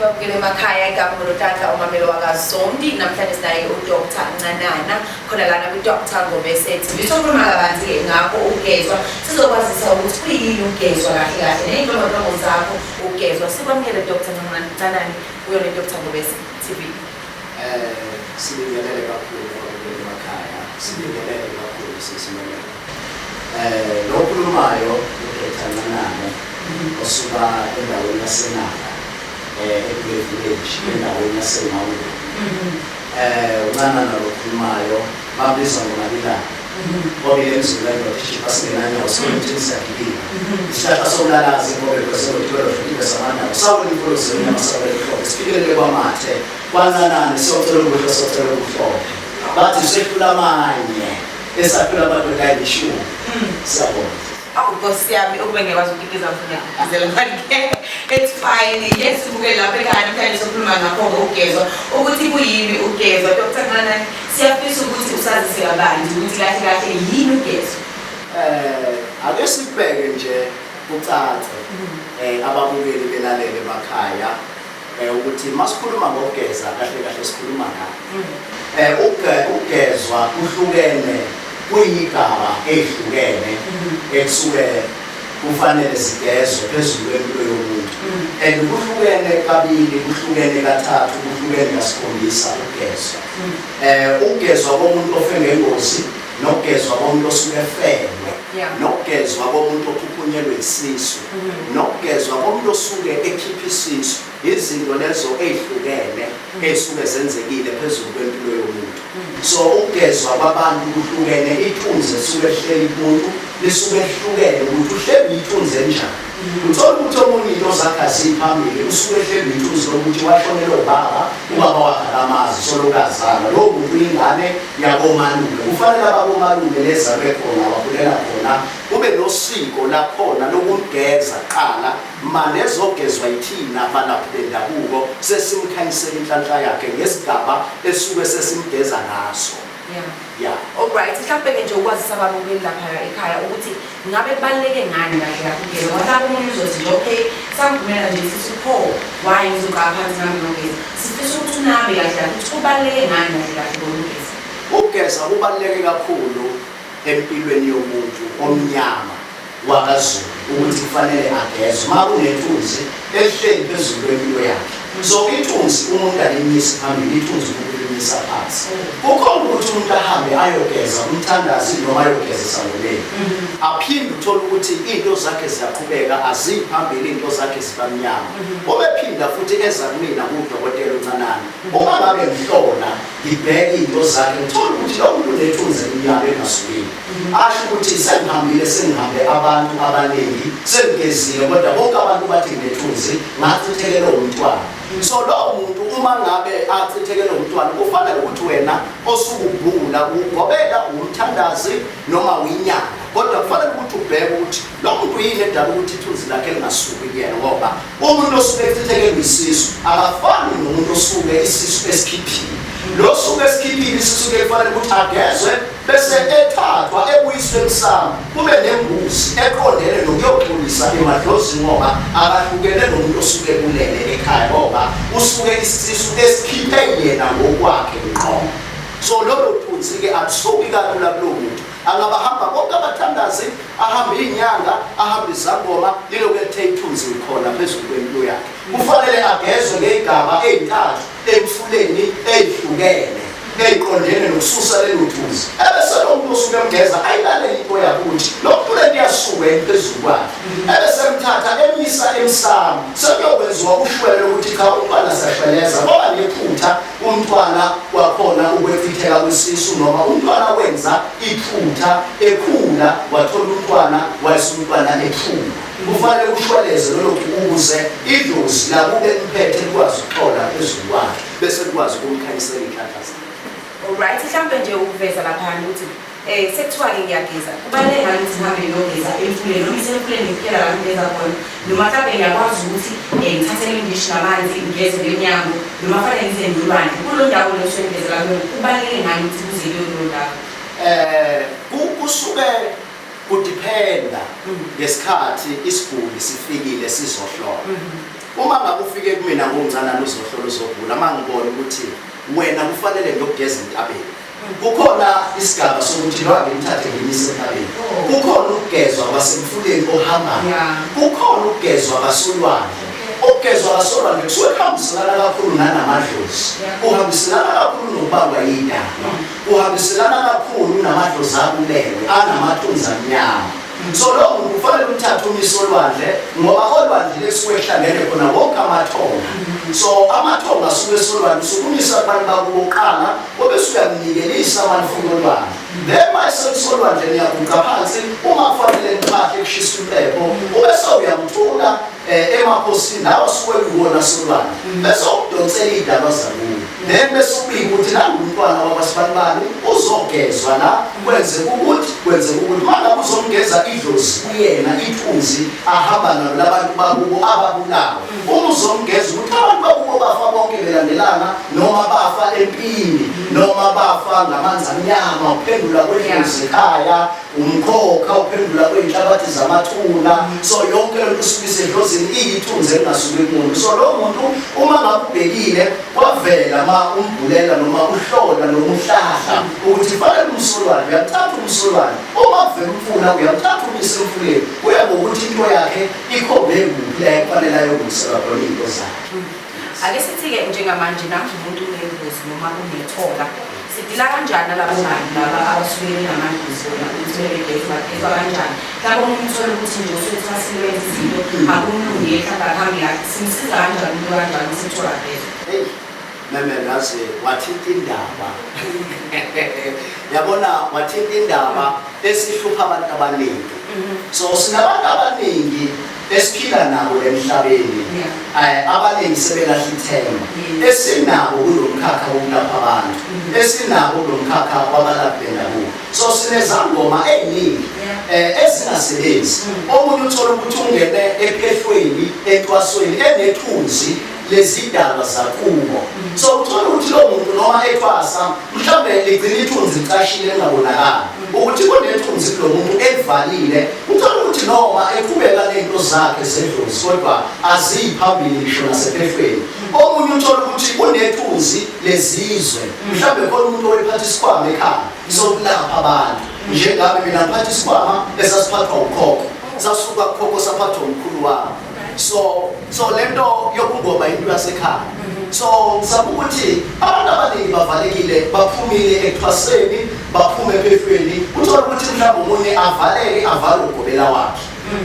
Babukele emakhaya, igama nguNonhlanhla, umamelo wakaZondi. Namhlanje sinaye uDr Ncanana khona lana kwi-Dr Ngobese TV. Sokhuluma kabanzi-ke ngakho ukugezwa, sizokwazisa ukuthi kuyini ukugezwa kahle kahle ney'nhlobonhlobo zakho ukugezwa. Sikwamukele, Dr Ncanana, kuyo ne-Dr Ngobese TV. Sibingelele kakhulu babukeli emakhaya, sibingelele kakhulu sisimamele. Lo khulumayo uDr Ncanana osuka endaweni yaseNala, eGrey Village, endaweni yaseMawulu. UNcanana lo khulumayo babiza ngoMabilana. Obile emzini wendoda ishipa singenanyawo sinomthini siyagibila. Isihlahla somlalazi inkobe kwesengothwelo futhi samandaba. Sawula imfulo zenyama sawula ihlobo. Sifikelele kwamathe. KwaNcanana siyocela ukuhle, siyocela ukuhlophe. Bathi sehlula amanye esahlula amadoda ayishumi. Siyabonga. Awu Nkosi yami, ukube ngiyakwazi ukukitiza mfuna ngizela, but it's fine. Yes, sibuke lapha ekhaya, namhlanje sokhuluma ngakho-ke ukugezwa, ukuthi kuyini ukugezwa. Dr Ncanana, siyafisa ukuthi usazise kabanzi ukuthi kahle kahle yini ukugezwa. Ake sibheke nje kucace, ababukeli belalele emakhaya, ukuthi masikhuluma ngokugeza kahle kahle sikhuluma ngani. Ukugezwa kuhlukene, kuyigaba ezihlukene ekusuke kufanele sigezwe phezulu kwempilo yomuntu, and kuhlukene kabili, kuhlukene kathathu, kuhlukene kasikhombisa ukugezwa. Ukugezwa komuntu ofe ngengozi, nokugezwa komuntu osuke efelwe, nokugezwa komuntu ophuphunyelwe isisu, nokugezwa komuntu osuke ekhipha isisu, izinto lezo ey'hlukene ey'suke zenzekile phezulu kwempilo yomuntu. So ukugezwa kwabantu kuhlukene. Ithunzi esuke lihleli kumuntu lisuke lihlukene, ukuthi uhleli ithunzi enjani. Uthola ukuthi omunye into zakhe aziphambili, usuke ehleli ithunzi lokuthi washonelwe ubaba, ubaba wakhe akamazi, solokazana lowo muntu uyingane yakomalume. Kufanele abakomalume lezalwe khona, wakhulela khona, kube nosiko lakhona lokumgeza kuqala, manezogezwa yithina balaphi bendabuko, sesimkhanyisela inhlanhla yakhe ngesigaba esuke sesimgeza ngaso. Yeah. Alright, mhlawumbe-ke nje ukwazisa ababukeli lapha ekhaya ukuthi ngabe kubaluleke ngani kahle kahle ukugeza, ngoba mhlawumbe omunye uzothi nje, okay, samvumela nje sithi pho, why ngizoqala phansi nami ngiyogeza? Sifisa ukuthi unabe kahle kahle ukuthi kubaluleke ngani kahle kahle kona ukugeza. Ukugeza kubaluleke kakhulu empilweni yomuntu omnyama wakaZulu, ukuthi kufanele agezwe uma kunethunzi elihleli phezulu kwempilo yakhe. So ithunzi umuntu alimisi phambili, ithunzi umuntu limisa phansi. Kukhona ukuthi umuntu ahambe ayogeza umthandazi noma ayogeza esangomeni, aphinde uthole ukuthi iy'nto zakhe ziyaqhubeka aziyi phambili, iy'nto zakhe ziba mnyama. Ubephinda futhi eza kumina kuwudokotela uNcanana. Uma ngabe ngihlola, ngibheke iy'nto zakhe, ngithole ukuthi lo muntu unethunzi elimnyama engasukile. Asho ukuthi sengihambile, sengihambe abantu abaningi, sengigezile, kodwa bonke abantu bathi nginethunzi, ngachithekelwe umntwana. So lowo muntu uma ngabe achithekelwe umntwana, kufanele ukuthi wena osukubhula, ugobela, umthandazi noma uyinyanga, kodwa kufanele ukuthi ubheke ukuthi lo muntu yini edala ukuthi ithunzi lakhe lingasuki kuyena, ngoba umuntu osuke echithekelwe isisu akafani nomuntu osuke isisu esikhiphile. Lo suke esikhiphile isisu ke kufanele ukuthi agezwe, bese ethathwa ebuyiswe emsamo, kube nembuzi eqondene nokuyoxolisa emadlozini, ngoba akahlukene nomuntu osuke kulele ekhaya, ngoba usuke isisu esikhiphe yena ngokwakhe ngqo. So lolo thunzi-ke akusuki kalula kulowo muntu. Angabahamba bonke abathandazi, ahambe iy'nyanga, ahambe izangoma, liloku elithe ithunzi likhona phezulu kwempilo yakhe. Kufanele agezwe ngey'gaba ey'ntathu emfuleni ey'hlukene ey'qondene nokususa lelo thunzi, ebese lo muntu osuke emgeza ayilalele into yakhe ukuthi lo muntu lento iyasuka yini phezulu kwakhe, ebese emthatha emisa emsamo, sekuyokwenziwa ushwele ukuthi cha, umntwana siyashweleza ngoba nephutha umntwana wakhona ukwechitheka kwesisu, noma umntwana wenza iphutha ekhula, wathola umntwana wayese umntwana ephuma. Kufanele kushweleze lolo ukuze idlozi lakube mphethe likwazi ukuxola phezulu kwakhe, bese likwazi ukumkhanyisela iy'nhlanhla zakhe. Alright, mhlawumbe nje ukuveza laphana ukuthi sekuthiwa-ke ngiyageza, kubaluleke ngani ukuthi ngihambe ngiyogeza emfuleni, noma isemfuleni kuphela la ngigeza khona, noma mhlawumbe ngiyakwazi ukuthi ngithathe indishi namanzi ngigeze ngemnyango, noma fanele ngize ngolwandle kulo ndawo le osuke ngigezela kuyona? Kubaluleke ngani ukuthi kuze kuyo kulo ndawo? Kusuke kudiphenda ngesikhathi isiguli sifikile sizohlola. Uma ngabe ufike kumina ngomncanana uzohlola uzogula, uma ngibona ukuthi wena kufanele ngiyokugeza entabeni, kukhona isigaba sokuthi lo angimthathe ngimise entabeni. Kukhona ukugezwa kwasemfuleni ohambayo, kukhona ukugezwa kwasolwandle. Ukugezwa kwasolwandle kusuke kuhambiselana kakhulu nanamadlozi, kuhambiselana kakhulu nokubangwa yidalwa, kuhambiselana kakhulu namadlozi abulewe anamathunzi amnyama. So lo muntu kufanele umthathe umise olwandle, ngoba olwandle lesuke ehlangene khona wonke amathonga. So amathonga asuke esolwandle, usukumisa abantu bakubo kuqala, obese uyamnikelisa amalifuna olwandle. Then uma esekusolwandle niyaguqa phansi, uma kufanele niphahle kushisa impepho, ubese uyamthula emakhosini lawo asuke kuwona solwandle, bese ukudonsela iy'dalwa zakubo. Then bese ubika ukuthi nangu umntwana wakwasibanibani uzogezwa la, kwenzeka ukuthi kwenzeka ukuthi uma ngabe uzomgeza idlozi kuyena ithunzi ahamba nalo labantu bakubo ababulawa. Uma uzomgeza ukuthi abantu bakubo bafa bonke belandelana, noma bafa empini, noma bafa ngamanzi amnyama, uphendula kwedlozi ekhaya, umkhokha uphendula kwey'nhlabathi zamathuna. So yonke lento usuke isedlozini, iyithunzi elingasuki kumuntu. So lowo muntu uma ngabe ubhekile kwavela ma umbhulela noma uhlola noma uhlahla ukuthi fanele umsolwane, uyamthatha umsolwane. Uma kuvela umfula, uyamthatha umise emfuleni. Kuya ngokuthi into yakhe ikhombe kuphi la ekufanele ayokuselwa khona iy'nto zakhe. Ake sithi-ke njengamanje nangu umuntu unengozi noma unethola, sidila kanjani nalabo bantu laba abasuke benamadlozi bona ukuthi bebegezwa, bagezwa kanjani? Mhlawumbe omunye uthole ukuthi nje usethwasile, wenza izinto akumlungile, mhlawumbe akuhambi kahle. Simsiza kanjani umuntu kanjani ukuthi kuthiwa agezwe? Eyi meme, ngaze wathinta indaba, yabona, wathinta indaba esihlupha abantu abaningi. So sinabantu abaningi esiphila nabo emhlabeni, abaningi sebelahla ithemba, esinabo kulo mkhakha wokulapha abantu, esinabo kulo mkhakha wabalaphi bendabuko. So sinezangoma ey'ningi ezingasebenzi. Omunye uthola ukuthi ungene ephehlweni, entwasweni, enethunzi lezidalwa zakubo. So uthola ukuthi lowo muntu noma ethwasa, mhlawumbe ligcina ithunzi licashile, lingabonakali ukuthi kunethunzi kulo muntu elivalile. Uthola ukuthi noma eqhubeka ney'nto zakhe zedlozi, kodwa aziyi phambili ngisho nasephehlweni. Omunye uthola ukuthi unethunzi lezizwe, mhlawumbe khona umuntu owephatha isikhwama ekhaya sokulapha abantu, njengabe mina ngiphatha isikhwama esasiphathwa ukhokho, sasuka kukhokho saphathwa umkhulu wami. So lento yobungoma into yasekhaya. So ngisaba ukuthi abantu abaningi bavalekile, baphumile ekuthwaseni, baphume ephehlweni. Uthola ukuthi mhlawumbe omunye avaleke, avale ugobela wakhe,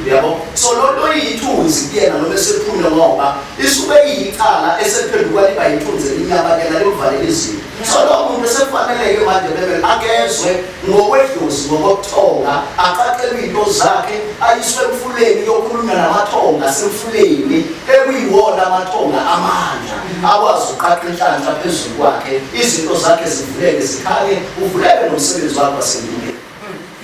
yabo. So lo nto iyithunzi kuyena noma esephumile, ngoba isuke iyicala esephenduka liba yithunzi elimnyama kuyena, limvalela izinto. So lo muntu esekufaneleke manje bebe akezwe ngokwedlozi, ngokokuthonga, aqaqelwe iy'nto zakhe, ayiswe emfuleni, kuyokhulunywa namathonga asemfuleni, ekuyiwona amathonga amandla akwazi ukuqaqa inhlanhla phezulu kwakhe, izinto zakhe zivuleke, zikhanye, uvuleke nomsebenzi wakhe wasempilweni.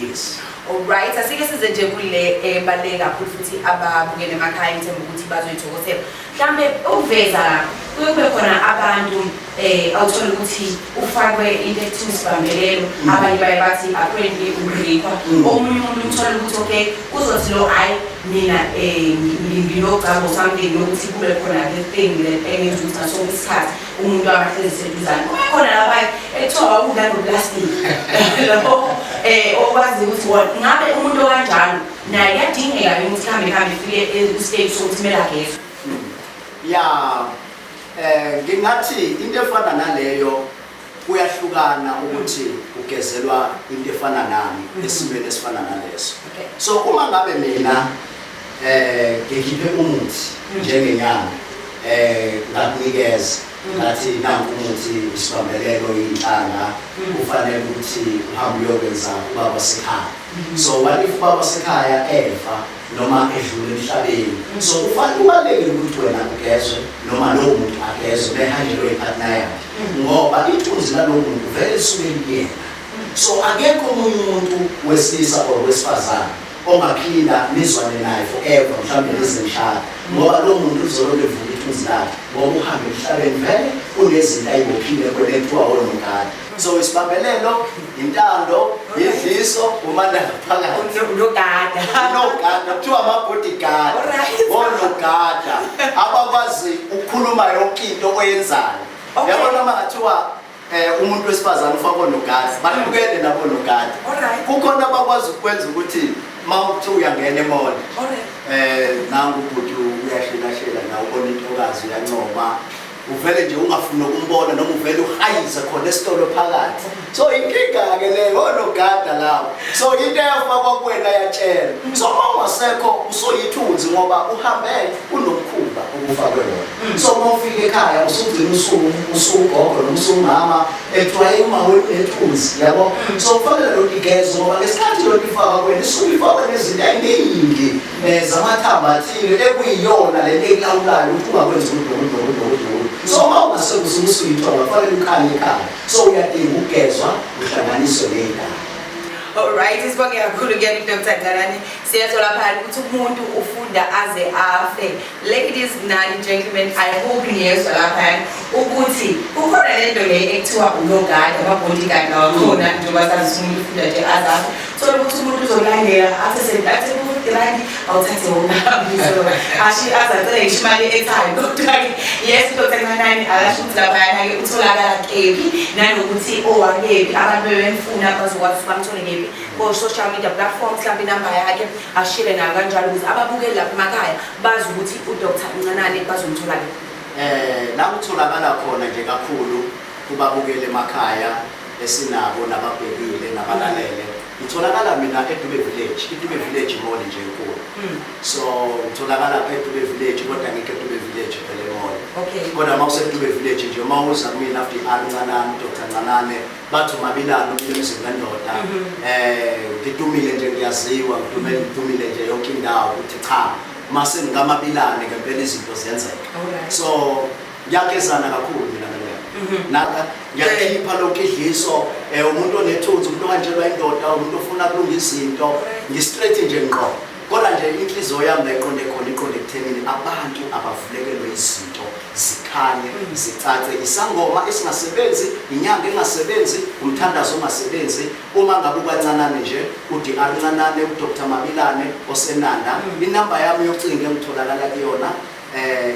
Yes. Alright, asike size nje kule ebaluleke kakhulu futhi ababukele emakhaya, ngithemba ukuthi bazoyithokozela. Mhlambe ukuveza la kuye kube khona abantu awuthola ukuthi ufakwe into ekuthiwa isibambelelo, abanye baye bathi apparently ukurikwa. Omunye umuntu uthola ukuthi okay, uzothi lo, hayi, mina nginogcabo something lokuthi kube khona the thing that engenza ukuthi ngaso sonke isikhathi umuntu abahlezi seduzane. Kube khona lapha ekuthiwa wawudla noplastic lapho okwazi ukuthi ngabe umuntu okanjalo naye kuyadingeka yini ukuthi hambe hambe ifike ku-stage sokuthi kumele agezwe? Ya, ngingathi into efana naleyo kuyahlukana ukuthi ugezelwa into efana nani esimweni esifana naleso. So uma ngabe mina ngikhiphe umuthi njengenyanga, ngakunikeza, ngathi nanku umuthi, isibambelelo, inhlanga, kufanele ukuthi uhambe uyokwenza ubaba sekhaya. So what if ubaba sekhaya efa noma edlule emhlabeni? So kufanele, kubalulekile ukuthi wena ugezwe noma lowo muntu agezwe behanjelwe ipartner yakhe, ngoba ithunzi lalowo muntu vele lisuke likuyena. So akekho omunye umuntu wesilisa or wesifazane ongaphinda nizwane naye forever, mhlawumbe nize nishade, ngoba lowo muntu uzoloku evuka ithunzi lakhe, ngoba uhambe emhlabeni vele. Kunezinto ayibophile khona ekuthiwa onogada. So isibambelelo, intando, idliso, umanda ngaphakathi. Unogada. Unogada kuthiwa ama-bodyguard. Onogada abakwazi ukukhuluma yonke into oyenzayo. Yabona uma ngathiwa umuntu wesifazane ufaka onogada, bahlukene nabo onogada. Kukhona abakwazi ukwenza ukuthi uma kuthiwa uyangena e-mall, nangu ubhuti uyashelashela nawe ubona intokazi uyancoma, uvele nje ungafuni ukumbona noma uvele uhayize khona esitolo phakathi. So inkinga-ke leyo, onogada lawo. So into eyafakwa kuwena yatshela. So uma ungasekho usoyithunzi ngoba uhambe unomkhuba okufakwe wona. So uma ufika ekhaya usugcina usugogo noma usumama ekuthiwa hey uma wena unethunzi, yabo. So kufanele lokhu igezwe ngoba ngesikhathi lokhu ifakwa kuwena isuke ifakwe nezinto ey'ningi zamathambo athile ekuyiyona le nto ekulawulayo ukuthi ungakwenzi lokhu lokhu lokhu lokhu. So uma ungasekho usuke usuyithola kufanele ukhanye ekhaya. So uyadinga ukugezwa uhlanganiswe ney'ndaba. Alright, sibonge kakhulu kuyena uDr Ncanane. Siyathola phakathi ukuthi umuntu ufunda aze afe. Ladies nani gentlemen, I hope niyezwa lapha ukuthi kukhona lento le ekuthiwa unogada, ama-bodyguard lawakhona njengoba sazi ukuthi umuntu ufunda nje aze afe. Thola ukuthi umuntu uzokulandela athi sentathe ku-50 rand awuthathe wona. So ashi azacela ngisho imali ye-airtime. Kodwa-ke yes, uDr Ncanane akasho ukuthi laphayana-ke utholakala kephi nanokuthi owakephi abantu bebemfuna bazokwazi ukuthi bamthole kephi ko-social media platforms, mhlawumbe inamba yakhe ashire nayo kanjalo ukuze ababukeli lapha emakhaya bazi ukuthi uDr Ncanane bazomthola kephi. La kutholakala khona nje kakhulu kubabukeli emakhaya esinabo nababhekile nabalalele, ngitholakala mina eDube Village. iDube Village mall nje enkulu. So ngitholakala eDube Village, kodwa ngikho eDube Village phela e-mall. Kodwa uma useDube Village nje, uma uza kumina DR Ncanane, Dr Ncanane, bathi uMabilane umnumzini wendoda. Ngidumile nje, ngiyaziwa, ngidumile nje yonke indawo ukuthi cha, mase ngikaMabilane ngempela izinto ziyenzeka. So ngiyagezana kakhulu mina naleyo. Naka ngiyakhipha lonke idliso, umuntu onethunzi, umuntu ohanjelwa indoda, umuntu ofuna kulunga izinto, ngi-straight nje ngqo. Kodwa nje inhliziyo yami la iqonde khona, iqonde ekuthenini abantu abavulekelwe izinto zikhanye, zicace. Isangoma esingasebenzi, inyanga engasebenzi, umthandazo ongasebenzi. Uma ngabe ukaNcanane nje, uDR Ncanane, uDr Mabilane oseNanda, inamba yami yocingo engitholakala kuyona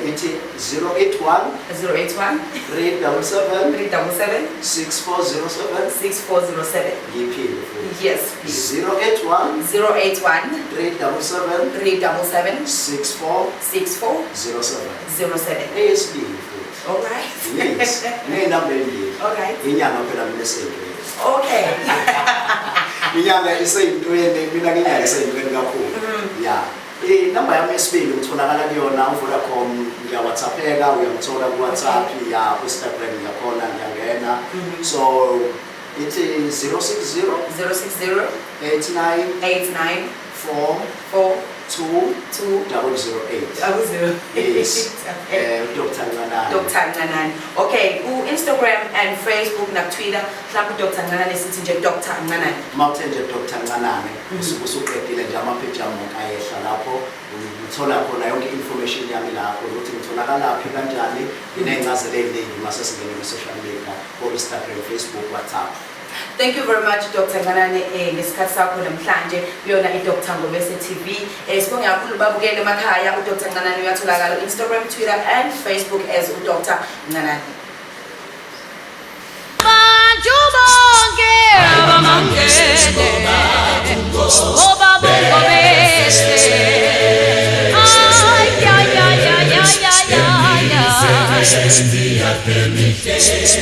ithi 081 081 377 377 6407. 6407. Ngiyiphinde futhi. Yes, please. 081 081 377 377 64 6407. 07. Eyesibili futhi. Yes, ney'namba ey'mbili. Inyanga phela mina eseyintweni. Inyanga iseyintweni, mina nginyanga iseyintweni kakhulu. Ya. Inamba yami yesibili ngitholakala kuyona uVodacom, ngiya-WhatsApp-eka, uyangithola ku-WhatsApp, ya, ku-Instagram ngiyakhona, ngiyangena. So ithi 060 060 89 89 4 4 2 2 008. 00. Yes. Okay. Dr. Ncanane. Dr. Ncanane. Okay, ku-Instagram and Facebook na Twitter, mhlawumbe uDr Ncanane, sithi nje Dr. Ncanane. Uma uthe nje Dr. Ncanane, usuke usuqedile nje, ama-page ami wonke ayehla lapho, uthola khona yonke i-information yami lapho ukuthi ngitholakalaphi kanjani, nginey'ncazelo ey'ningi uma sesingene kwi-social media, ko-Instagram, Facebook, WhatsApp. Thank you very much Dr. Ncanane ngesikhathi sakho namhlanje kuyona i-Dr. Ngobese TV. Sibonge kakhulu babukele emakhaya, uDr. Ncanane uyatholakala ku-Instagram, Twitter and Facebook as uDr. Ncanane. Bantu bonke abamangele obaba Ngobese, ay ay ay ay ay ay ay,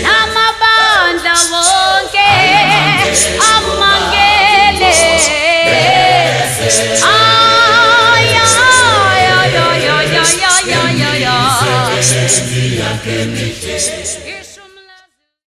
namabandla wonke amangele, ay ay ay ay ay ay ay ay.